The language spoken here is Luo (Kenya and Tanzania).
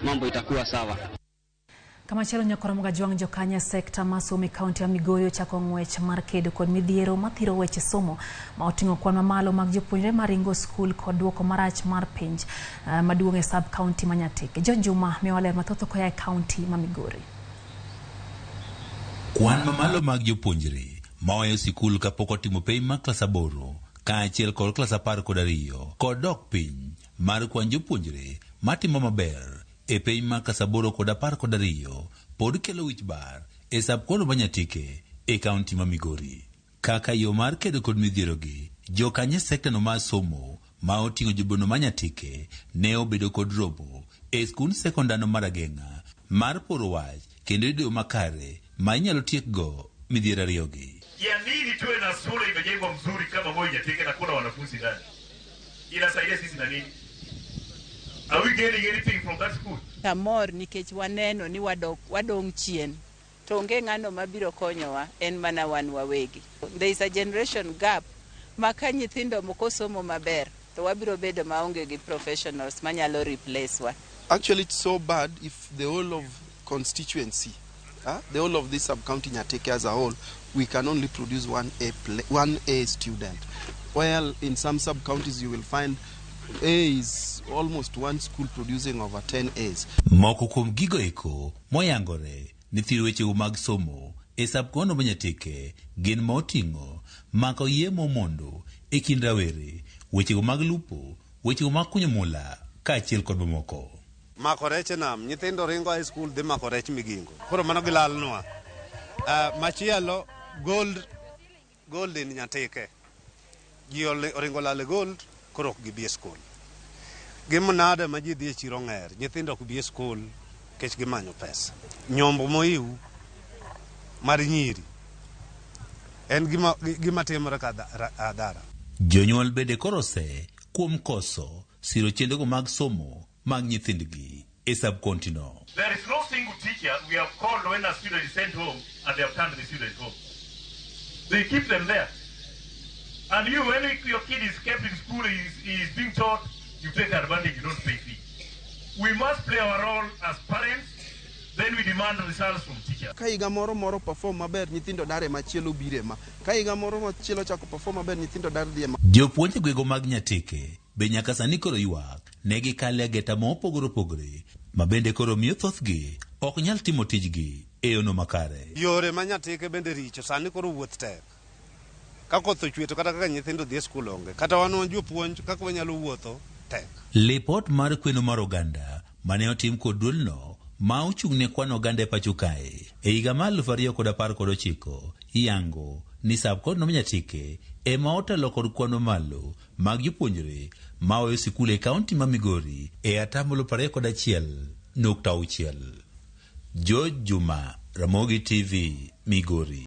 Mambo itakuwa sawa. Kamachielo nyakoro Gajwang' jokanyo e sekta mar somo e kaunti ya Migori ochako ng'wech mar kedo kod midhiero mathiro weche somo ma oting'o kwan mamalo mag jopuonjre maringo skul kod duoko marach mar penj maduong' e sub kaunti ma Nyatike. John Juma miyowa ler mathoth koa e kaunti ma Migori. Kwan mamalo mag jopuonjre maweyo sikul kapok otimo penj mar klas 8 kaachiel kod klas 12 kod dok piny mar kwan jopuonjre matimo maber e penj mar klas 8 kod 12 pod kelo wich bar e sub kono ma Nyatike e kaunti ma Migori. Kaka yo mar kedo kod midhierogi, jokanyo e sektano mar somo ma oting'o jobono ma Nyatike ne obedo kod romo e skund sekondano mar Ageng'a mar poro wach kendo yudo yo makare ma inyalo tiekgo midhiero ariyogi. Ya nini tuwe na shule imejengwa mzuri kama Moi Nyatike na kuna wanafunzi ndani? Inasaidia sisi na nini? Are we gaining anything from that school? Amor nikech waneno ni wadong' chien to onge ng'ano mabiro konyowa, en mana wan wawegi. There is a generation gap ma ka nyithindo moko somo maber to wabiro bedo maonge gi professionals manyalo replace wa. Actually, it's so bad if the whole of constituency, the whole of this sub-county Nyatike as a whole, we can only produce one A student. Well, in some sub-counties you will find A is almost one school producing over 10 A's. Moko kuom gigo eko moyangore ni thiro wechego mag somo e sub-kono ma Nyatike gin ma oting'o mako yie mondo e kind rawere, wechego mag lupo, wechego mag kunyo mula kaachiel kod mamoko. Mako rech e nam, nyithindo ringo e skul dhi mako rech Migingo. Koro mano gilalnwa. Machielo, gold in Nyatike. Ji oringo lal e gold, koro ok gibi e skul. Gi mnada ma ji dhi e chiro ng'er, nyithindo ok bi e skul nikech gimanyo pesa. Nyombo moiw mar nyiri en gima timore ka adhara. Jonyuol bende koro ose kuom koso siro chenrogo mag somo mag nyithindgi e sub-county no. There is no single teacher we have called when a student is sent home and they have turned the student home. They keep them there. And you, when your kid is kept in school, he is being taught, you take advantage, you don't pay fee. We must play our role as parents, then we demand results from teachers. Ka higa moro moro perform maber, nyithindo dar e machielo bire ma. Ka higa moro machielo chako perform maber, nyithindo dar dhi e ma. Jopuonj e gwego mag Nyatike be nyaka sani koro ywak ne gikale ageta ma opogore opogore ma bende koro miyo thothgi ok nyal timo tijgi e yono makare. Yore ma Nyatike bende richo, sani koro wuoth tek. Ka koth ochwe to kata kaka nyithindo dhi e skul onge. Kata wan wan jopuonj kaka wanyalo wuotho tek. Lipot mar kweno mar oganda mane otim kod duolno ma ochung' ne kwano oganda e pacho kae e higa mar 2019 yango ni sub-county ma Nyatike ema otelo kod kwan mamalo mag jopuonjre ma weyo sikul e kaunti ma Migori e atamalo 21.6. George Juma, Ramogi TV, Migori.